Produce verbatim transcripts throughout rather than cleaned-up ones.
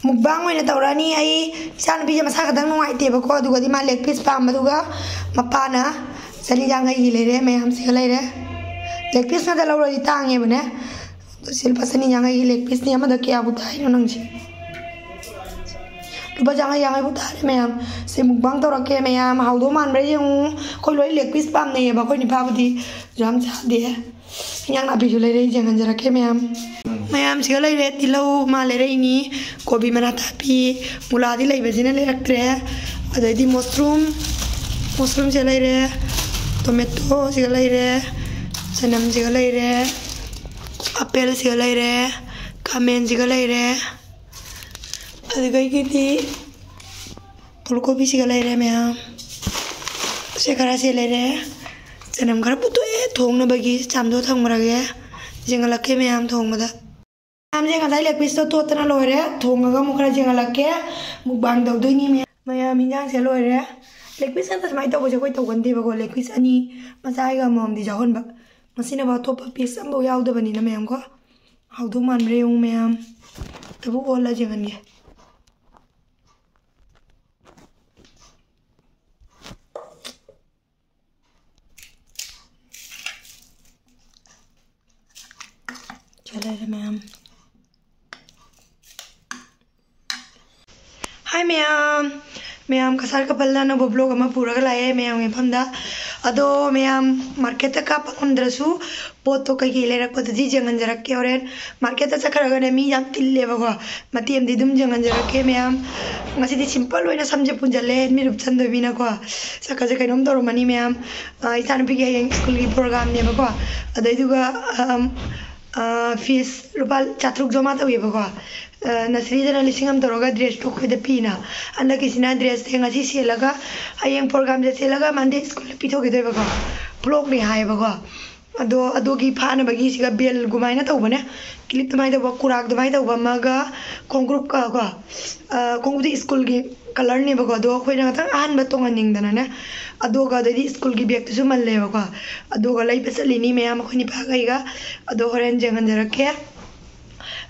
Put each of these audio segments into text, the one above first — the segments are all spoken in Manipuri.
ꯃꯨꯛꯕꯥꯡ ꯑꯣꯏꯅ ꯇꯧꯔꯛꯑꯅꯤ꯫ ꯑꯩ ꯏꯆꯥꯅꯨꯄꯤꯁꯦ ꯃꯁꯥ ꯈꯤꯇꯪ ꯅꯨꯡꯉꯥꯏꯇꯦꯕꯀꯣ, ꯑꯗꯨꯒꯗꯤ ꯃꯥ ꯂꯦꯒ ꯄꯤꯁ ꯄꯥꯝꯕꯗꯨꯒ ꯃꯄꯥꯅ ꯆꯅꯤ ꯌꯥꯡꯈꯩꯒꯤ ꯂꯩꯔꯦ꯫ ꯃꯌꯥꯝꯁꯤꯒ ꯂꯩꯔꯦ, ꯂꯦꯒ ꯄꯤꯁ ꯉꯥꯛꯇ ꯂꯧꯔꯗꯤ ꯇꯥꯡꯉꯦꯕꯅꯦ꯫ ꯑꯗꯣ ꯁꯤ ꯂꯨꯄꯥ ꯆꯅꯤ ꯌꯥꯡꯈꯩꯒꯤ ꯂꯦꯒ ꯄꯤꯁꯅꯤ꯫ ꯑꯃꯗ ꯀꯌꯥꯕꯨ ꯇꯥꯏꯅꯣ ꯅꯪꯁꯦ? ꯂꯨꯄꯥ ꯆꯥꯝꯃꯉꯥ ꯌꯥꯡꯈꯩꯕꯨ ꯇꯥꯔꯦ ꯃꯌꯥꯝ꯫ ꯁꯤ ꯃꯨꯛꯕꯥꯡ ꯇꯧꯔꯛꯀꯦ ꯃꯌꯥꯝ, ꯍꯥꯎꯗꯧ ꯃꯥꯟꯕ꯭ꯔꯥ ꯌꯦꯡꯉꯨ꯫ ꯑꯩꯈꯣꯏ ꯂꯣꯏ ꯂꯦꯒ ꯄꯤꯁ ꯄꯥꯝꯅꯩꯌꯦꯕ, ꯑꯩꯈꯣꯏ ꯅꯤꯄꯥꯕꯨꯗꯤ ꯌꯥꯝ ꯆꯥꯗꯦ꯫ ꯏꯟꯖꯥꯡ ꯅꯥꯄꯤꯁꯨ ꯂꯩꯔꯦ, ꯌꯦꯡꯍꯟꯖꯔꯛꯀꯦ ꯃꯌꯥꯝ꯫ ꯃꯌꯥꯝꯁꯤꯒ ꯂꯩꯔꯦ, ꯇꯤꯜꯍꯧ ꯑꯃ ꯂꯩꯔꯛꯏꯅꯤ, ꯀꯣꯕꯤ ꯃꯅꯥ ꯊꯥꯛꯄꯤ, ꯃꯨꯂꯥꯗꯤ ꯂꯩꯕꯁꯤꯅ ꯂꯩꯔꯛꯇ꯭ꯔꯦ꯫ ꯑꯗꯩꯗꯤ ꯃꯁꯔꯨꯝ, ꯃꯁꯔꯨꯝꯁꯦ ꯂꯩꯔꯦ, ꯇꯣꯃꯦꯇꯣꯁꯤꯒ ꯂꯩꯔꯦ, ꯆꯅꯝꯁꯤꯒ ꯂꯩꯔꯦ, ꯑꯄꯦꯜꯁꯤꯒ ꯂꯩꯔꯦ, ꯈꯥꯃꯦꯟꯁꯤꯒ ꯂꯩꯔꯦ꯫ ꯑꯗꯨꯗꯒꯤꯗꯤ ꯐꯨꯜ ꯀꯣꯕꯤꯁꯤꯒ ꯂꯩꯔꯦ ꯃꯌꯥꯝ꯫ ꯁꯦ ꯈꯔꯁꯦ ꯂꯩꯔꯦ꯫ ꯆꯅꯝ ꯈꯔ ꯄꯨꯊꯣꯛꯑꯦ ꯊꯣꯡꯅꯕꯒꯤ, ꯆꯥꯝꯗꯣꯛ ꯊꯝꯈ꯭ꯔꯒꯦ꯫ ꯌꯦꯡꯍꯜꯂꯛꯀꯦ ꯃꯌꯥꯝ ꯊꯣꯡꯕꯗ꯫ ꯃꯌꯥꯝꯁꯦ ꯉꯁꯥꯏ ꯂꯦꯒ ꯄꯤꯁꯇꯣ ꯇꯣꯠꯇꯅ ꯂꯣꯏꯔꯦ꯫ ꯊꯣꯡꯉꯒ ꯑꯃꯨꯛ ꯈꯔ ꯌꯦꯡꯍꯜꯂꯛꯀꯦ꯫ ꯃꯨꯛꯕꯥꯡ ꯇꯧꯗꯣꯏꯅꯤ ꯃꯌꯥꯝ꯫ ꯃꯌꯥꯝ ꯍꯤꯟꯖꯥꯡꯁꯦ ꯂꯣꯏꯔꯦ꯫ ꯂꯦꯒ ꯄꯤꯁ ꯉꯥꯛꯇ ꯁꯨꯃꯥꯏꯅ ꯇꯧꯕꯁꯦ ꯑꯩꯈꯣꯏ ꯇꯧꯒꯟꯗꯦꯕꯀꯣ꯫ ꯂꯦꯒ ꯄꯤꯁ ꯑꯅꯤ, ꯃꯆꯥ ꯑꯩꯒ ꯑꯃꯃꯝꯗꯤ ꯌꯥꯎꯍꯟꯕ꯫ ꯉꯁꯤꯅꯕ ꯑꯇꯣꯞꯄ ꯄꯤꯁ ꯑꯃꯐꯥꯎ ꯌꯥꯎꯗꯕꯅꯤꯅ ꯃꯌꯥꯝꯀꯣ꯫ ꯍꯥꯎꯗꯧ ꯃꯥꯟꯕ꯭ꯔꯥ ꯌꯦꯡꯉꯨ ꯃꯌꯥꯝ꯫ ꯑꯗꯨꯕꯨ ꯑꯣꯜꯂ ꯌꯦꯡꯍꯟꯒꯦ꯫ ꯁꯤꯗ ꯂꯩꯔꯦ ꯃꯌꯥꯝ꯫ ꯍꯥꯏ ꯃꯌꯥꯝ, ꯃꯌꯥꯝ ꯀꯁꯥꯔ ꯀꯄꯜꯅ ꯑꯅꯧꯕ ꯕ꯭ꯂꯣꯒ ꯑꯃ ꯄꯨꯔꯒ ꯂꯥꯛꯑꯦ ꯃꯌꯥꯝꯒꯤ ꯃꯐꯝꯗ꯫ ꯑꯗꯣ ꯃꯌꯥꯝ ꯃꯥꯔꯀꯦꯠꯇ ꯀꯥꯞꯄ ꯉꯝꯗ꯭ꯔꯁꯨ ꯄꯣꯠꯇꯣ ꯀꯩꯀꯩ ꯂꯩꯔꯛꯄꯗꯨꯗꯤ ꯌꯦꯡꯍꯟꯖꯔꯛꯀꯦ ꯍꯣꯔꯦꯟ꯫ ꯃꯥꯔꯀꯦꯠꯇ ꯆꯠꯈ꯭ꯔꯒꯅꯦ ꯃꯤ ꯌꯥꯝ ꯇꯤꯜꯂꯦꯕꯀꯣ, ꯃꯇꯦꯛ ꯑꯃꯗꯤ ꯑꯗꯨꯝ ꯌꯦꯡꯍꯟꯖꯔꯛꯀꯦ ꯃꯌꯥꯝ꯫ ꯉꯁꯤꯗꯤ ꯁꯤꯝꯄꯜ ꯑꯣꯏꯅ ꯁꯝꯁꯦ ꯄꯨꯟꯁꯤꯜꯂꯦ, ꯃꯤꯔꯨꯞ ꯆꯟꯗꯣꯏꯕꯤꯅꯀꯣ꯫ ꯁꯛꯀꯁꯦ ꯀꯩꯅꯣꯝ ꯇꯧꯔꯝꯃꯅꯤ ꯃꯌꯥꯝ꯫ ꯑ, ꯏꯆꯥꯅꯨꯄꯤꯒꯤ ꯍꯌꯦꯡ ꯁ꯭ꯀꯨꯜꯒꯤ ꯄ꯭ꯔꯣꯒꯥꯝꯅꯦꯕꯀꯣ꯫ ꯑꯗꯩꯗꯨꯒ, ꯑꯝ, ꯑ, ꯐꯤꯁ ꯂꯨꯄꯥ ꯆꯥꯇ꯭ꯔꯨꯛ ꯖꯃꯥ ꯇꯧꯋꯦꯕꯀꯣ꯫ ꯑ, ꯅꯁꯔꯤꯗꯅ ꯂꯤꯁꯤꯡ ꯑꯃ ꯇꯧꯔꯒ ꯗ꯭ꯔꯦꯁꯇꯣ ꯑꯩꯈꯣꯏꯗ ꯄꯤꯅ꯫ ꯍꯟꯗꯛꯀꯤꯁꯤꯅ ꯗ꯭ꯔꯦꯁꯁꯦ ꯉꯁꯤ ꯁꯦꯠꯂꯒ ꯍꯌꯦꯡ ꯄ꯭ꯔꯣꯒꯥꯝꯁꯦ ꯁꯦꯠꯂꯒ ꯃꯟꯗꯦ ꯁ꯭ꯀꯨꯜꯗ ꯄꯤꯊꯣꯛꯈꯤꯗꯣꯏꯕꯀꯣ꯫ ꯕ꯭ꯂꯣꯛꯅꯦ ꯍꯥꯏꯌꯦꯕꯀꯣ꯫ ꯑꯗꯣ ꯑꯗꯨꯒꯤ ꯐꯥꯅꯕꯒꯤ ꯁꯤꯒ ꯕꯦꯜ ꯑꯗꯨꯃꯥꯏꯅ ꯇꯧꯕꯅꯦ, ꯀ꯭ꯂꯤꯞ ꯑꯗꯨꯃꯥꯏꯅ ꯇꯧꯕ, ꯀꯨꯔꯥꯛ ꯑꯗꯨꯃꯥꯏꯅ ꯇꯧꯕ ꯑꯃꯒ ꯈꯣꯡꯒ꯭ꯔꯨꯞꯀ ꯀꯣ, ꯑ, ꯈꯣꯡꯎꯞꯇꯤ ꯁ꯭ꯀꯨꯜꯒꯤ ꯀꯂꯔꯅꯦꯕꯀꯣ, ꯑꯗꯣ ꯑꯩꯈꯣꯏꯅ ꯉꯥꯛꯇꯪ ꯑꯍꯟꯕ ꯇꯣꯡꯍꯟꯅꯤꯡꯗꯅꯅꯦ, ꯑꯗꯨꯒ ꯑꯗꯩꯗꯤ ꯁ꯭ꯀꯨꯜꯒꯤ ꯕꯦꯒꯇꯨꯁꯨ ꯃꯜꯂꯦꯕꯀꯣ, ꯑꯗꯨꯒ ꯂꯩꯕ ꯆꯠꯂꯤꯅꯤ ꯃꯌꯥꯝ ꯑꯩꯈꯣꯏ ꯅꯤꯄꯥꯈꯩꯒ꯫ ꯑꯗꯣ ꯍꯣꯔꯦꯟ ꯌꯦꯡꯍꯟꯖꯔꯛꯀꯦ꯫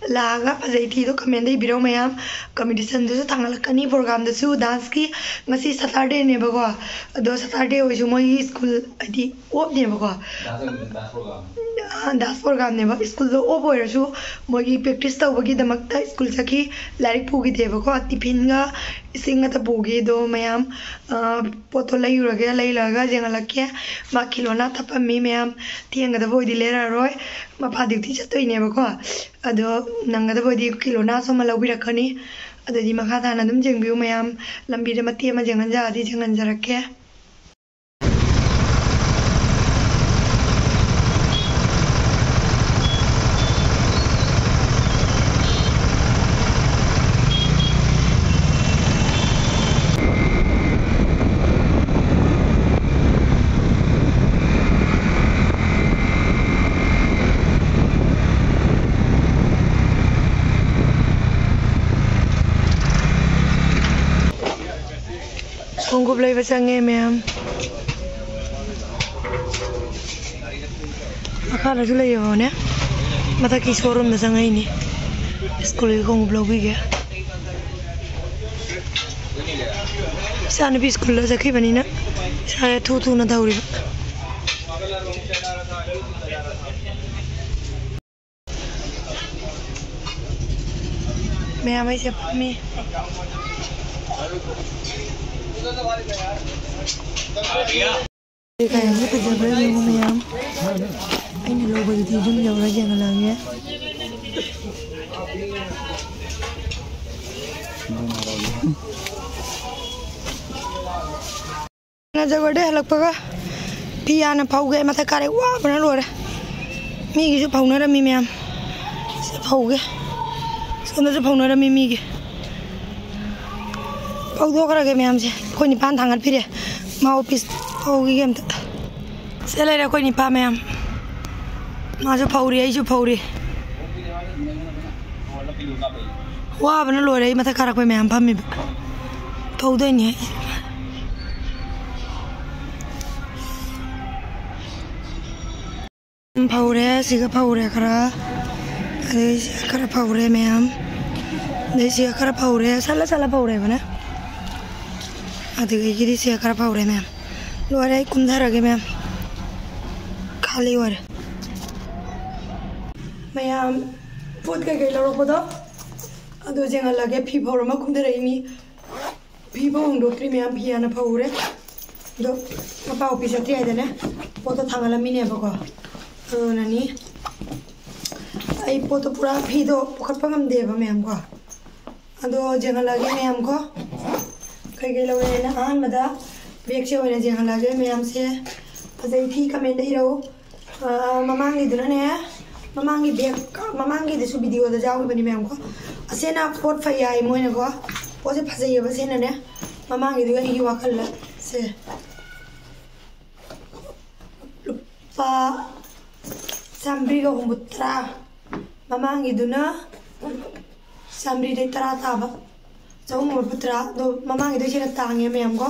ꯂꯥꯛꯑꯒ ꯐꯖꯩ ꯊꯤꯗꯣ ꯀꯃꯦꯟꯗ ꯏꯕꯤꯔꯛꯑꯣ ꯃꯌꯥꯝ꯫ ꯀꯝꯄꯤꯇꯤꯁꯟꯗꯨꯁꯨ ꯊꯥꯡꯒꯠꯂꯛꯀꯅꯤ꯫ ꯄ꯭ꯔꯣꯒꯥꯝꯗꯁꯨ ꯗꯥꯟꯁꯀꯤ ꯉꯁꯤ ꯁꯇꯔꯗꯦꯅꯦꯕꯀꯣ, ꯑꯗꯣ ꯁꯇꯔꯗꯦ ꯑꯣꯏꯁꯨ ꯃꯣꯏꯒꯤ ꯁ꯭ꯀꯨꯜ ꯍꯥꯏꯗꯤ ꯑꯣꯞꯅꯦꯕꯀꯣ꯫ ꯗꯥꯟꯁ ꯄ꯭ꯔꯣꯒꯥꯝꯅꯦꯕ꯫ ꯁ꯭ꯀꯨꯜꯗꯣ ꯑꯣꯞ ꯑꯣꯏꯔꯁꯨ ꯃꯣꯏꯒꯤ ꯄ꯭ꯔꯦꯛꯇꯤꯁ ꯇꯧꯕꯒꯤꯗꯃꯛꯇ ꯁ꯭ꯀꯨꯜ ꯆꯠꯈꯤ꯫ ꯂꯥꯏꯔꯤꯛ ꯄꯨꯈꯤꯗꯦꯕꯀꯣ, ꯇꯤꯐꯤꯟꯒ ꯏꯁꯤꯡ ꯈꯛꯇ ꯄꯨꯈꯤ꯫ ꯑꯗꯣ ꯃꯌꯥꯝ, ꯑ, ꯄꯣꯠꯇꯣ ꯂꯩꯔꯨꯔꯒꯦ, ꯂꯩꯔꯒ ꯌꯦꯡꯍꯜꯂꯛꯀꯦ꯫ ꯃꯥ ꯀꯤꯂꯣꯅ ꯇꯞꯄꯝꯃꯤ ꯃꯌꯥꯝ꯫ ꯊꯦꯡꯒꯗꯕ ꯑꯣꯏꯗꯤ ꯂꯩꯔꯛꯑꯔꯣꯏ, ꯃꯄꯥ ꯗ꯭ꯌꯨꯇꯤ ꯆꯠꯇꯣꯏꯅꯦꯕꯀꯣ꯫ ꯑꯗꯣ ꯅꯪꯒꯗꯕ ꯑꯣꯏꯗꯤ ꯀꯤꯂꯣꯅꯥꯁꯨ ꯑꯃ ꯂꯧꯕꯤꯔꯛꯀꯅꯤ꯫ ꯑꯗꯨꯗꯤ ꯃꯈꯥ ꯇꯥꯅ ꯑꯗꯨꯝ ꯌꯦꯡꯕꯤꯌꯨ ꯃꯌꯥꯝ꯫ ꯂꯝꯕꯤꯗ ꯃꯇꯦꯛ ꯑꯃ ꯌꯦꯡꯍꯟꯖꯔꯛꯑꯗꯤ ꯌꯦꯡꯍꯟꯖꯔꯛꯀꯦ꯫ ꯈꯣꯡꯎꯞ ꯂꯩꯕ ꯆꯪꯉꯦ ꯃꯌꯥꯝ꯫ ꯃꯈꯥꯗꯁꯨ ꯂꯩꯌꯦꯕꯅꯦ꯫ ꯃꯊꯛꯀꯤ ꯁꯣꯔꯨꯝꯗ ꯆꯪꯉꯛꯏꯅꯤ꯫ ꯁ꯭ꯀꯨꯜꯒꯤ ꯈꯣꯡꯎꯞ ꯂꯧꯕꯤꯒꯦ꯫ ꯏꯆꯥꯅꯨꯄꯤ ꯁ꯭ꯀꯨꯜꯗ ꯆꯠꯈꯤꯕꯅꯤꯅ ꯏꯁꯥꯁꯦ ꯊꯨ ꯊꯨꯅ ꯇꯧꯔꯤꯕ꯫ ꯃꯌꯥꯝ ꯑꯩꯁꯦ ꯐꯝꯃꯤ꯫ ꯀꯌꯥꯃꯨꯛ ꯐꯖꯕ꯭ꯔꯥ ꯌꯦꯡꯉꯨ ꯃꯌꯥꯝ꯫ ꯑꯩꯅ ꯂꯧꯕꯗꯨꯗꯤ ꯌꯨꯝ ꯌꯧꯔ ꯌꯦꯡꯍꯜꯂꯛꯑꯒꯦ꯫ ꯖꯒꯣꯏꯗꯩ ꯍꯜꯂꯛꯄꯒ ꯐꯤ ꯍꯥꯟꯅ ꯐꯧꯒꯦ꯫ ꯃꯊꯛ ꯀꯥꯔꯦ, ꯋꯥꯕꯅ ꯂꯣꯏꯔꯦ꯫ ꯃꯤꯒꯤꯁꯨ ꯐꯧꯅꯔꯝꯃꯤ ꯃꯌꯥꯝ꯫ ꯁꯤ ꯐꯧꯒꯦ꯫ ꯁꯣꯝꯗꯁꯨ ꯐꯧꯅꯔꯝꯃꯤ ꯃꯤꯒꯤ꯫ ꯐꯧꯗꯣꯛꯈ꯭ꯔꯒꯦ ꯃꯌꯥꯝꯁꯦ꯫ ꯑꯩꯈꯣꯏ ꯅꯤꯄꯥꯟ ꯊꯥꯡꯒꯠꯄꯤꯔꯦ꯫ ꯃꯥ ꯑꯣꯐꯤꯁ ꯐꯧꯈꯤꯒꯦ ꯑꯝꯇ꯫ ꯁꯤꯗ ꯂꯩꯔꯦ ꯑꯩꯈꯣꯏ ꯅꯤꯄꯥ ꯃꯌꯥꯝ꯫ ꯃꯥꯁꯨ ꯐꯧꯔꯤ, ꯑꯩꯁꯨ ꯐꯧꯔꯤ꯫ ꯋꯥꯕꯅ ꯂꯣꯏꯔꯦ ꯑꯩ ꯃꯊꯛ ꯀꯥꯔꯛꯄꯩ ꯃꯌꯥꯝ ꯐꯝꯃꯤꯕ꯫ ꯐꯧꯗꯣꯏꯅꯤ ꯑꯩ꯫ ꯐꯧꯔꯦ, ꯁꯤꯒ ꯐꯧꯔꯦ ꯈꯔ꯫ ꯑꯗꯩ ꯁꯤ ꯈꯔ ꯐꯧꯔꯦ ꯃꯌꯥꯝ꯫ ꯑꯗꯩ ꯁꯤ ꯈꯔ ꯐꯧꯔꯦ, ꯁꯠꯂ ꯁꯠꯂ ꯐꯧꯔꯦꯕꯅꯦ꯫ ꯑꯗꯨꯗꯒꯤꯗꯤ ꯁꯤ ꯈꯔ ꯐꯧꯔꯦ ꯃꯌꯥꯝ꯫ ꯂꯣꯏꯔꯦ, ꯑꯩ ꯀꯨꯝꯊꯔꯒꯦ ꯃꯌꯥꯝ꯫ ꯈꯥꯂꯤ ꯑꯣꯏꯔꯦ꯫ ꯃꯌꯥꯝ ꯄꯣꯠ ꯀꯩꯀꯩ ꯂꯧꯔꯛꯄꯗꯣ ꯑꯗꯨ ꯌꯦꯡꯍꯜꯂꯒꯦ꯫ ꯐꯤ ꯐꯧꯔ ꯑꯃ ꯀꯨꯝꯊꯔꯛꯏꯅꯤ꯫ ꯐꯤ ꯐꯧ ꯍꯣꯡꯗꯣꯛꯇ꯭ꯔꯤ ꯃꯌꯥꯝ, ꯐꯤ ꯍꯥꯟꯅ ꯐꯧꯔꯦ꯫ ꯑꯗꯣ ꯃꯄꯥ ꯑꯣꯐꯤꯁ ꯆꯠꯇ꯭ꯔꯤ ꯍꯥꯏꯗꯅꯦ ꯄꯣꯠꯇꯣ ꯊꯥꯡꯒꯠꯂꯝꯃꯤꯅꯦꯕꯀꯣ꯫ ꯑꯗꯨꯅꯅꯤ ꯑꯩ ꯄꯣꯠꯇꯣ ꯄꯨꯔꯥ ꯐꯤꯗꯣ ꯄꯨꯈꯠꯄ ꯉꯝꯗꯦꯕ ꯃꯌꯥꯝ ꯀꯣ꯫ ꯑꯗꯣ ꯌꯦꯡꯍꯜꯂꯒꯦ ꯃꯌꯥꯝ ꯀꯣ꯫ ꯀꯩꯀꯩ ꯂꯧꯔꯦꯅ ꯑꯍꯥꯟꯕꯗ ꯕꯦꯒꯁꯦ ꯑꯣꯏꯅ ꯌꯦꯡꯍꯜꯂꯒꯦ ꯃꯌꯥꯝꯁꯦ꯫ ꯐꯖꯩ ꯐꯤ ꯀꯃꯦꯟꯗ ꯏꯔꯛꯎ꯫ ꯑꯥ, ꯃꯃꯥꯡꯒꯤꯗꯨꯅꯅꯦ, ꯃꯃꯥꯡꯒꯤ ꯕꯦꯒ, ꯃꯃꯥꯡꯒꯤꯗꯨꯁꯨ ꯚꯤꯗꯤꯑꯣꯗ ꯌꯥꯎꯈꯤꯕꯅꯤ ꯃꯌꯥꯝ ꯀꯣ꯫ ꯑꯁꯤꯅ ꯄꯣꯠ ꯐꯩ ꯍꯥꯏ ꯃꯣꯏꯅꯀꯣ꯫ ꯄꯣꯠꯁꯦ ꯐꯖꯩꯌꯦꯕ ꯁꯤꯅꯅꯦ꯫ ꯃꯃꯥꯡꯒꯤꯗꯨꯒ ꯑꯩꯒꯤ ꯋꯥꯈꯜꯗ ꯁꯦ꯫ ꯂꯨꯄꯥ ꯆꯥꯝꯃꯔꯤꯒ ꯍꯨꯝꯐꯨꯇꯔꯥ꯫ ꯃꯃꯥꯡꯒꯤꯗꯨꯅ ꯆꯥꯝꯃꯔꯤꯗꯩ ꯇꯔꯥ ꯇꯥꯕ꯫ ꯆꯍꯨꯝ ꯃꯔꯤꯐꯨꯇꯔꯥ꯫ ꯑꯗꯣ ꯃꯃꯥꯡꯒꯤꯗꯩ ꯁꯤꯅ ꯇꯥꯡꯉꯦ ꯃꯌꯥꯝ ꯀꯣ꯫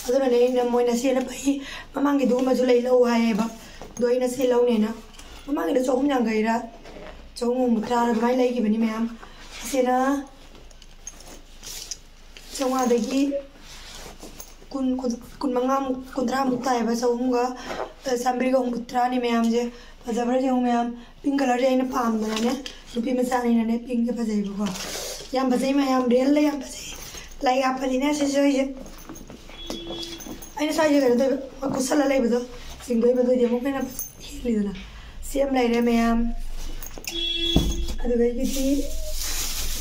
ꯑꯗꯨꯅꯅꯦ ꯑꯩꯅ ꯃꯣꯏꯅ ꯁꯤꯅ ꯐꯩ, ꯃꯃꯥꯡꯒꯤꯗꯨꯒꯨꯝꯕꯁꯨ ꯂꯩ ꯂꯧ ꯍꯥꯏꯌꯦꯕ꯫ ꯑꯗꯣ ꯑꯩꯅ ꯁꯤ ꯂꯧꯅꯦꯅ ꯃꯃꯥꯡꯒꯤꯗꯣ ꯆꯍꯨꯝ ꯌꯥꯡꯈꯩꯔꯥ ꯆꯍꯨꯝ ꯍꯨꯝꯐꯨꯇꯔꯥꯔ ꯑꯗꯨꯃꯥꯏꯅ ꯂꯩꯈꯤꯕꯅꯤ ꯃꯌꯥꯝ꯫ ꯑꯁꯤꯅ ꯆꯥꯝꯃꯉꯥꯗꯒꯤ ꯀꯨꯟ, ꯀꯨꯟ, ꯀꯨꯟꯃꯉꯥꯃꯨꯛ, ꯀꯨꯟꯊ꯭ꯔꯥꯃꯨꯛ ꯇꯥꯏꯌꯦꯕ꯫ ꯆꯍꯨꯝꯒ, ꯑ, ꯆꯥꯝꯃꯔꯤꯒ ꯍꯨꯝꯐꯨꯇꯔꯥꯅꯤ ꯃꯌꯥꯝꯁꯦ꯫ ꯐꯖꯕ꯭ꯔꯥ ꯌꯦꯡꯉꯨ ꯃꯌꯥꯝ꯫ ꯄꯤꯡ ꯀꯂꯔꯁꯦ ꯑꯩꯅ ꯄꯥꯝꯗꯅꯅꯦ, ꯅꯨꯄꯤ ꯃꯆꯥꯅꯤꯅꯅꯦ ꯄꯤꯡꯁꯦ ꯐꯖꯩꯕꯀꯣ꯫ ꯌꯥꯝ ꯐꯖꯩ ꯃꯌꯥꯝ, ꯔꯤꯌꯦꯜꯗ ꯌꯥꯝ ꯐꯖꯩ꯫ ꯂꯥꯏ ꯀꯥꯞꯄꯗꯤꯅꯦ ꯁꯤꯁꯨ ꯑꯩꯁꯦ, ꯑꯩꯅ ꯁ꯭ꯋꯥꯏꯁꯦ ꯀꯩꯅꯣ ꯇꯧꯕ, ꯀꯨꯠꯁꯜꯂ ꯂꯩꯕꯗꯣ, ꯆꯤꯡꯗꯣꯏꯕꯗꯨꯗꯤ ꯑꯃꯨꯛ ꯍꯦꯟꯅ ꯍꯦꯜꯂꯤꯗꯅ꯫ ꯁꯤ ꯑꯃ ꯂꯩꯔꯦ ꯃꯌꯥꯝ꯫ ꯑꯗꯨꯗꯒꯤꯗꯤ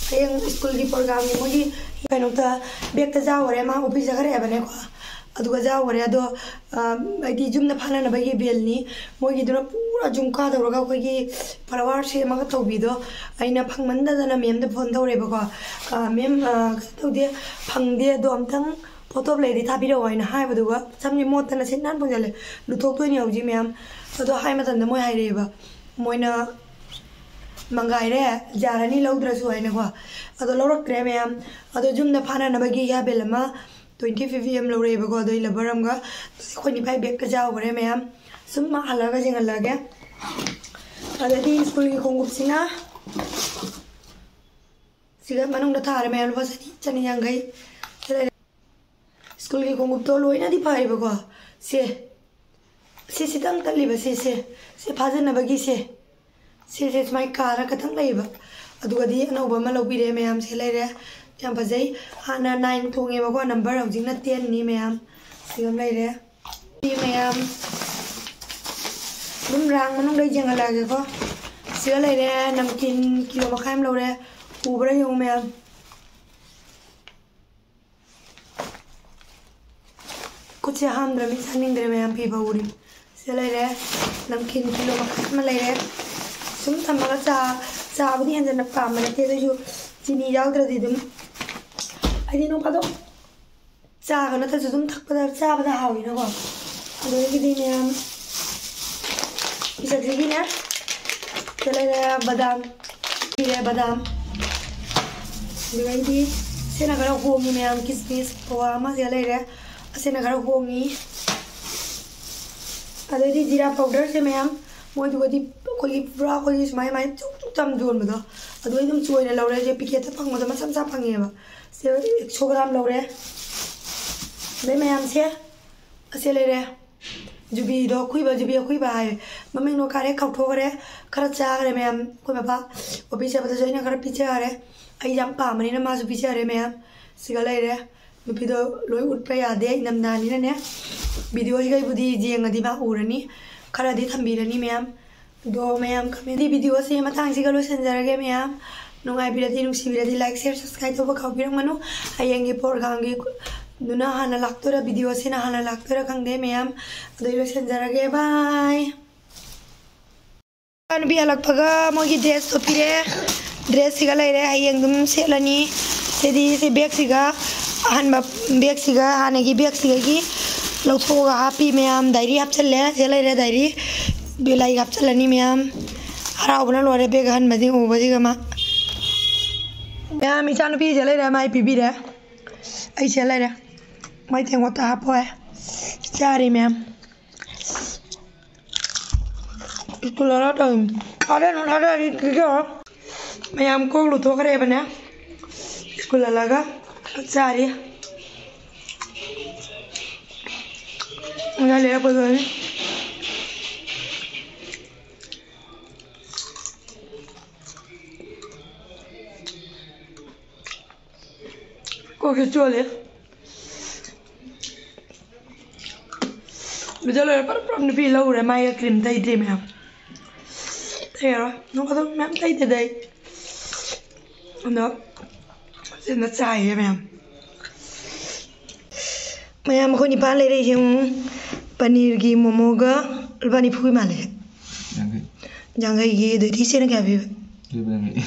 ꯍꯌꯦꯡ ꯁ꯭ꯀꯨꯜꯒꯤ ꯄ꯭ꯔꯣꯒ꯭ꯔꯥꯝꯒꯤ ꯃꯣꯏꯒꯤ ꯀꯩꯅꯣꯗ ꯕꯦꯛꯇ ꯌꯥꯎꯈꯔꯦ, ꯃꯥ ꯑꯣꯐꯤꯁ ꯆꯠꯈ꯭ꯔꯦꯕꯅꯦꯀꯣ꯫ ꯑꯗꯨꯒ ꯌꯥꯎꯈꯔꯦ ꯑꯗꯣ, ꯑ, ꯍꯥꯏꯗꯤ ꯌꯨꯝꯗ ꯐꯥꯅꯅꯕꯒꯤ ꯕꯦꯜꯅꯤ꯫ ꯃꯣꯏꯒꯤꯗꯨꯅ ꯄꯨꯔꯥ ꯖꯨꯝꯀꯥ ꯇꯧꯔꯒ ꯑꯩꯈꯣꯏꯒꯤ ꯐ꯭ꯂꯥꯋꯔ ꯁꯦꯝꯃꯒ ꯇꯧꯕꯤꯗꯣ꯫ ꯑꯩꯅ ꯐꯪꯃꯟꯗꯗꯅ ꯃꯦꯝꯗ ꯐꯣꯟ ꯇꯧꯔꯦꯕꯀꯣ꯫ ꯑ, "ꯃꯦꯝ, ꯑ, ꯀꯩꯅꯣ ꯇꯧꯗꯦ, ꯐꯪꯗꯦ, ꯑꯗꯣ ꯑꯝꯇꯪ ꯐꯣꯇꯣ ꯑꯃ ꯂꯩꯔꯗꯤ ꯊꯥꯕꯤꯔꯛꯑꯣ" ꯍꯥꯏꯅ ꯍꯥꯏꯕꯗꯨꯒ, ꯁꯝꯁꯦ ꯃꯣꯠꯇꯅ ꯁꯤꯠ ꯅꯥꯟ ꯐꯪꯖꯜꯂꯦ, ꯂꯨꯊꯣꯛꯇꯣꯏꯅꯦ ꯍꯧꯖꯤꯛ ꯃꯌꯥꯝ꯫ ꯑꯗꯣ ꯍꯥꯏ ꯃꯇꯝꯗ ꯃꯣꯏ ꯍꯥꯏꯔꯛꯑꯦꯕ, ꯃꯣꯏꯅ "ꯃꯪꯒꯥꯏꯔꯦ, ꯌꯥꯔꯅꯤ ꯂꯧꯗ꯭ꯔꯁꯨ" ꯍꯥꯏꯅꯀꯣ꯫ ꯑꯗꯣ ꯂꯧꯔꯛꯇ꯭ꯔꯦ ꯃꯌꯥꯝ꯫ ꯑꯗꯣ ꯌꯨꯝꯗ ꯐꯥꯅꯅꯕꯒꯤ ꯍꯤꯌꯥꯔ ꯕꯦꯜ ꯑꯃ ꯇ꯭ꯋꯦꯟꯇꯤ ꯐꯥꯏꯚ ꯄꯤ ꯑꯦꯝ ꯂꯧꯔꯛꯑꯦꯕꯀꯣ꯫ ꯑꯗꯣ ꯑꯩ ꯂꯕꯔ ꯑꯃꯒ꯫ ꯑꯗꯣ ꯑꯩꯈꯣꯏ ꯅꯤꯄꯥꯏ ꯕꯦꯛꯇ ꯌꯥꯎꯈ꯭ꯔꯦ ꯃꯌꯥꯝ꯫ ꯁꯨꯝ ꯍꯜꯂꯒ ꯌꯦꯡꯍꯜꯂꯛꯑꯒꯦ꯫ ꯑꯗꯩꯗꯤ ꯁ꯭ꯀꯨꯜꯒꯤ ꯈꯣꯡꯎꯞꯁꯤꯅ ꯁꯤꯒ ꯃꯅꯨꯡꯗ ꯊꯥꯔꯦ ꯃꯌꯥꯝ, ꯂꯨꯄꯥ ꯆꯅꯤ, ꯆꯅꯤ ꯌꯥꯡꯈꯩ꯫ ꯁꯤ ꯂꯩꯔꯦ꯫ ꯁ꯭ꯀꯨꯜꯒꯤ ꯈꯣꯡꯎꯞꯇꯣ ꯂꯣꯏꯅꯗꯤ ꯐꯩꯕꯀꯣ꯫ ꯁꯦ, ꯁꯤ ꯈꯤꯇꯪ ꯇꯠꯂꯤꯕ, ꯁꯤ, ꯁꯦ, ꯁꯦ ꯐꯥꯖꯤꯟꯅꯕꯒꯤ ꯁꯦ, ꯁꯤꯁꯦ ꯁꯨꯃꯥꯏꯅ ꯀꯥꯔ ꯈꯤꯇꯪ ꯂꯩꯌꯦꯕ꯫ ꯑꯗꯨꯒꯗꯤ ꯑꯅꯧꯕ ꯑꯃ ꯂꯧꯕꯤꯔꯦ ꯃꯌꯥꯝ꯫ ꯁꯤ ꯂꯩꯔꯦ, ꯌꯥꯝ ꯐꯖꯩ꯫ ꯍꯥꯟꯅ ꯅꯥꯏꯟ ꯇꯣꯡꯉꯦꯕꯀꯣ, ꯅꯝꯕꯔ ꯍꯧꯖꯤꯛꯅ ꯇꯦꯟꯅꯤ ꯃꯌꯥꯝ꯫ ꯁꯤꯒ ꯑꯃ ꯂꯩꯔꯦ꯫ ꯁꯤ ꯃꯌꯥꯝ ꯑꯗꯨꯝ ꯔꯥꯡ ꯃꯅꯨꯡꯗ ꯌꯦꯡꯍꯜꯂꯛꯑꯒꯦꯀꯣ꯫ ꯁꯤꯒ ꯂꯩꯔꯦ, ꯅꯝꯀꯤꯟ ꯀꯤꯂꯣ ꯃꯈꯥꯏ ꯑꯃ ꯂꯧꯔꯦ꯫ ꯎꯕ꯭ꯔꯥ ꯌꯦꯡꯉꯨ ꯃꯌꯥꯝ꯫ ꯈꯨꯠꯁꯦ ꯍꯥꯝꯗ꯭ꯔꯕꯅꯤ ꯆꯥꯅꯤꯡꯗ꯭ꯔꯦ ꯃꯌꯥꯝ, ꯐꯤ ꯐꯧꯔꯤ꯫ ꯁꯤꯗ ꯂꯩꯔꯦ, ꯅꯝꯀꯤꯟ ꯀꯤꯂꯣ ꯃꯈꯥꯏ ꯑꯃ ꯂꯩꯔꯦ꯫ ꯁꯨꯝ ꯊꯝꯃꯒ ꯆꯥ, ꯆꯥꯕꯨꯗꯤ ꯍꯦꯟꯖꯟꯅ ꯄꯥꯝꯕ ꯅꯠꯇꯦ, ꯑꯗꯨꯏꯁꯨ ꯆꯤꯅꯤ ꯌꯥꯎꯗ꯭ꯔꯗꯤ ꯑꯗꯨꯝ, ꯍꯥꯏꯗꯤ ꯅꯣꯡ ꯐꯥꯗꯣꯛ ꯆꯥꯒ ꯅꯠꯇ꯭ꯔꯁꯨ ꯑꯗꯨꯝ ꯊꯛꯄꯗ, ꯆꯥꯕꯗ ꯍꯥꯎꯋꯤꯅꯀꯣ꯫ ꯑꯗꯨꯗꯒꯤꯗꯤ ꯃꯌꯥꯝ ꯄꯤꯖꯛꯁꯤꯒꯤꯅꯦ꯫ ꯁꯤꯗ ꯂꯩꯔꯦ ꯕꯗꯥꯝ, ꯄꯤꯔꯦ ꯕꯗꯥꯝ꯫ ꯑꯗꯨꯗꯩꯗꯤ ꯁꯤꯅ ꯈꯔ ꯍꯣꯡꯉꯤ ꯃꯌꯥꯝ, ꯀꯤꯁꯃꯤꯁ ꯄꯋꯥ ꯑꯃ ꯁꯤꯗ ꯂꯩꯔꯦ꯫ ꯑꯁꯤꯅ ꯈꯔ ꯍꯣꯡꯉꯤ꯫ ꯑꯗꯩꯗꯤ ꯖꯤꯔꯥ ꯄꯥꯎꯗꯔꯁꯦ ꯃꯌꯥꯝ, ꯃꯣꯏꯗꯨꯒꯗꯤ ꯑꯩꯈꯣꯏꯒꯤ ꯄꯨꯔꯥ ꯑꯩꯈꯣꯏꯒꯤ ꯁꯨꯃꯥꯏ ꯁꯨꯃꯥꯏꯅ ꯆꯨꯝ ꯆꯨꯝ ꯆꯝ ꯌꯣꯟꯕꯗꯣ, ꯑꯗꯨ ꯑꯩ ꯑꯗꯨꯝ ꯆꯣꯏꯅ ꯂꯧꯔꯦ꯫ ꯁꯦ ꯄꯤꯀꯦꯠꯇ ꯐꯪꯕꯗꯣ ꯃꯆꯥ ꯃꯆꯥ ꯐꯪꯉꯦꯕ꯫ ꯁꯦ ꯑꯦꯛꯁꯣ ꯒ꯭ꯔꯥꯝ ꯂꯧꯔꯦ꯫ ꯑꯗꯩ ꯃꯌꯥꯝꯁꯦ ꯑꯁꯦ ꯂꯩꯔꯦ꯫ ꯖꯨꯕꯤꯗꯣ ꯑꯈꯨꯏꯕ, ꯖꯨꯕꯤ ꯑꯈꯨꯏꯕ ꯍꯥꯏ꯫ ꯃꯃꯤꯡꯗꯣ ꯀꯥꯔꯦ ꯀꯥꯎꯊꯣꯛꯈ꯭ꯔꯦ꯫ ꯈꯔ ꯆꯥꯈ꯭ꯔꯦ ꯃꯌꯥꯝ꯫ ꯑꯩꯈꯣꯏ ꯕꯕꯥ ꯑꯣꯐꯤꯁ ꯆꯠꯄꯗꯁꯨ ꯑꯩꯅ ꯈꯔ ꯄꯤꯖꯈꯔꯦ꯫ ꯑꯩ ꯌꯥꯝ ꯄꯥꯝꯕꯅꯤꯅ ꯃꯥꯁꯨ ꯄꯤꯖꯔꯦ ꯃꯌꯥꯝ꯫ ꯁꯤꯒ ꯂꯩꯔꯦ꯫ ꯅꯨꯄꯤꯗꯣ ꯂꯣꯏ ꯎꯠꯄ ꯌꯥꯗꯦ, ꯏꯅꯝꯗꯥꯅꯤꯅꯅꯦ꯫ ꯚꯤꯗꯤꯑꯣꯁꯤꯒꯩꯕꯨꯗꯤ ꯌꯦꯡꯉꯗꯤ ꯃꯥ ꯎꯔꯅꯤ꯫ ꯈꯔꯗꯤ ꯊꯝꯕꯤꯔꯅꯤ ꯃꯌꯥꯝ꯫ ꯑꯗꯣ ꯃꯌꯥꯝ ꯀꯃꯦꯟꯗꯤ ꯚꯤꯗꯤꯑꯣꯁꯦ ꯃꯇꯥꯡꯁꯤꯒ ꯂꯣꯏꯁꯤꯟꯖꯔꯒꯦ ꯃꯌꯥꯝ꯫ ꯅꯨꯡꯉꯥꯏꯕꯤꯔꯗꯤ, ꯅꯨꯡꯁꯤꯕꯤꯔꯗꯤ like, share, subscribe ꯇꯧꯕ ꯀꯥꯎꯕꯤꯔꯝꯒꯅꯨ꯫ ꯍꯌꯦꯡꯒꯤ ꯄ꯭ꯔꯣꯒ꯭ꯔꯥꯝꯒꯤ ꯗꯨꯅ ꯍꯥꯟꯅ ꯂꯥꯛꯇꯣꯏꯔꯥ, ꯚꯤꯗꯤꯑꯣꯁꯤꯅ ꯍꯥꯟꯅ ꯂꯥꯛꯇꯣꯏꯔꯥ ꯈꯪꯗꯦ ꯃꯌꯥꯝ꯫ ꯑꯗꯨꯗꯤ ꯂꯣꯏꯁꯤꯟꯖꯔꯒꯦ, bye꯫ ꯅꯨꯄꯤ ꯍꯜꯂꯛꯄꯒ ꯃꯣꯏꯒꯤ ꯗ꯭ꯔꯦꯁꯇꯣ ꯄꯤꯔꯛꯑꯦ꯫ ꯗ꯭ꯔꯦꯁꯁꯤꯒ ꯂꯩꯔꯦ, ꯍꯌꯦꯡ ꯑꯗꯨꯝ ꯁꯦꯠꯂꯅꯤ꯫ ꯁꯤꯗꯤ ꯁꯤ ꯕꯦꯒꯁꯤꯒ, ꯑꯍꯟꯕ ꯕꯦꯒꯁꯤꯒ, ꯍꯥꯟꯅꯒꯤ ꯕꯦꯒꯁꯤꯗꯒꯤ ꯂꯧꯊꯣꯛꯑꯒ ꯍꯥꯞꯄꯤ ꯃꯌꯥꯝ꯫ ꯗꯥꯏꯔꯤ ꯍꯥꯞꯆꯜꯂꯦ꯫ ꯁꯤꯗ ꯂꯩꯔꯦ ꯗꯥꯏꯔꯤ꯫ ꯂꯥꯏꯔꯤꯛ ꯍꯥꯞꯆꯜꯂꯅꯤ ꯃꯌꯥꯝ꯫ ꯍꯔꯥꯎꯕꯅ ꯂꯣꯏꯔꯦ ꯕꯦꯒ ꯑꯍꯟꯕꯁꯤꯡ ꯎꯕꯁꯤꯒ ꯃꯥ꯫ ꯃꯌꯥꯝ, ꯏꯆꯥꯅꯨꯄꯤꯁꯦ ꯂꯩꯔꯦ, ꯃꯥꯏ ꯄꯤꯕꯤꯔꯦ꯫ ꯑꯩꯁꯦ ꯂꯩꯔꯦ꯫ ꯃꯥꯏ ꯇꯦꯡꯀꯣꯠꯇ ꯍꯥꯞꯄꯣꯏ꯫ ꯆꯥꯔꯤ ꯃꯌꯥꯝ꯫ ꯁ꯭ꯀꯨꯜ ꯍꯜꯂꯛꯑ ꯇꯧꯔꯤꯅꯤ꯫ ꯊꯥꯗꯔꯅꯨ, ꯊꯥꯗꯔꯗꯤ ꯀꯤꯖꯧ꯫ ꯃꯌꯥꯝ ꯀꯣꯛ ꯂꯨꯊꯣꯛꯈ꯭ꯔꯦꯕꯅꯦ꯫ ꯁ꯭ꯀꯨꯜ ꯍꯜꯂꯛꯑꯒ ꯆꯥꯔꯤ꯫ ꯉꯁꯥꯏ ꯂꯩꯔꯛꯄꯗꯨꯅꯤ꯫ ꯀꯣꯛꯁꯦ ꯆꯣꯠꯂꯦ꯫ ꯂꯨꯖ ꯂꯣꯏꯔ ꯄꯔꯞ ꯄꯔꯞ ꯅꯨꯄꯤ ꯂꯧꯔꯦ꯫ ꯃꯥꯏꯒ ꯀ꯭ꯔꯤꯝ ꯇꯩꯗ꯭ꯔꯤ ꯃꯌꯥꯝ꯫ ꯇꯩꯔꯔꯣꯏ꯫ ꯅꯣꯡ ꯐꯥꯗꯣꯛ ꯃꯌꯥꯝ ꯇꯩꯗꯦꯗ ꯑꯩ꯫ ꯑꯗꯣ ꯐꯖꯅ ꯆꯥꯏꯌꯦ ꯃꯌꯥꯝ꯫ ꯃꯌꯥꯝ ꯑꯩꯈꯣꯏ ꯅꯤꯄꯥꯟ ꯂꯩꯔꯛꯏꯁꯦ ꯌꯦꯡꯉꯨ꯫ ꯄꯅꯤꯔꯒꯤ ꯃꯣꯃꯣꯒ ꯂꯨꯄꯥ ꯅꯤꯐꯨꯒꯤ ꯃꯥꯜꯂꯦ꯫ ꯌꯥꯡꯈꯩ꯫ ꯌꯥꯡꯈꯩꯒꯤ, ꯑꯗꯨꯗꯤ ꯏꯆꯦꯅ ꯀꯌꯥ ꯄꯤꯕ? ꯂꯨꯄꯥ ꯌꯥꯡꯈꯩ꯫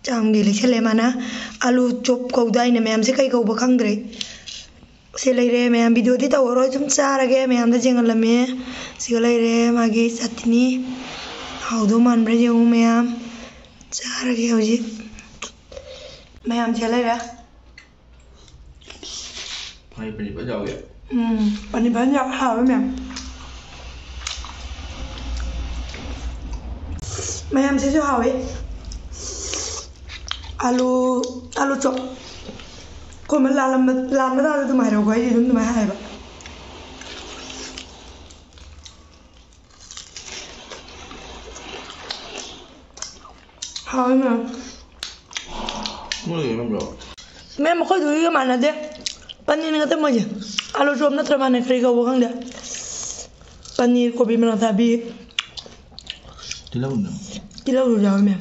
ꯆꯥꯝꯒꯤ ꯂꯩꯁꯜꯂꯦ ꯃꯥꯅ꯫ ꯑꯂꯨ ꯆꯣꯞ ꯀꯧꯗꯥꯏꯅꯦ ꯃꯌꯥꯝꯁꯦ, ꯀꯩ ꯀꯧꯕ ꯈꯪꯗ꯭ꯔꯦ꯫ ꯁꯤ ꯂꯩꯔꯦ ꯃꯌꯥꯝ, ꯚꯤꯗꯤꯑꯣꯗꯤ ꯇꯧꯔꯔꯣꯏ, ꯁꯨꯝ ꯆꯥꯔꯒꯦ꯫ ꯃꯌꯥꯝꯗ ꯌꯦꯡꯍꯜꯂꯝꯃꯦ꯫ ꯁꯤꯒ ꯂꯩꯔꯦ ꯃꯥꯒꯤ ꯆꯠꯅꯤ꯫ ꯍꯥꯎꯗꯧ ꯃꯥꯟꯕ꯭ꯔꯥ ꯌꯦꯡꯉꯨ ꯃꯌꯥꯝ꯫ ꯆꯥꯔꯒꯦ ꯍꯧꯖꯤꯛ꯫ ꯃꯌꯥꯝ ꯁꯤ ꯂꯩꯔꯦ꯫ ꯄꯅꯤꯔ ꯐꯖ ꯌꯥꯎꯋꯦ꯫ ꯎꯝ, ꯄꯅꯤꯔ ꯐꯖꯅ ꯌꯥꯎ-, ꯍꯥꯎꯋꯦ ꯃꯌꯥꯝ꯫ ꯃꯌꯥꯝꯁꯤꯁꯨ ꯍꯥꯎꯋꯦ꯫ ꯑꯂꯨ, ꯑꯂꯨ ꯆꯣꯞ꯫ ꯑꯩꯈꯣꯏ ꯃꯥ ꯂꯥꯜꯂꯝꯕ, ꯂꯥꯟꯕ ꯇꯥꯔꯁꯨ ꯑꯗꯨꯝ ꯍꯥꯏꯔꯛꯎꯀꯣ, ꯑꯩꯗꯤ ꯑꯗꯨꯝ ꯑꯗꯨꯃꯥꯏꯅ ꯍꯥꯏꯌꯦꯕ꯫ ꯍꯥꯎꯋꯦ ꯃꯌꯥꯝ꯫ ꯃꯣꯏꯒꯤ ꯅꯝꯕ꯭ꯔꯣ? ꯃꯦꯝ, ꯑꯩꯈꯣꯏꯗꯨꯒꯤꯒ ꯃꯥꯟꯅꯗꯦ꯫ ꯄꯅꯤꯔ ꯉꯥꯛꯇ ꯃꯣꯏꯁꯦ꯫ ꯑꯂꯨ ꯆꯣꯞ ꯅꯠꯇ꯭ꯔ ꯃꯥꯅ ꯀꯔꯤ ꯀꯧꯕ ꯈꯪꯗꯦ꯫ ꯄꯅꯤꯔ, ꯀꯣꯕꯤ, ꯃꯅꯥ ꯊꯥꯕꯤ꯫ ꯇꯤꯜꯍꯧꯅ? ꯇꯤꯜꯍꯧꯁꯨ ꯌꯥꯎꯋꯦ ꯃꯦꯝ꯫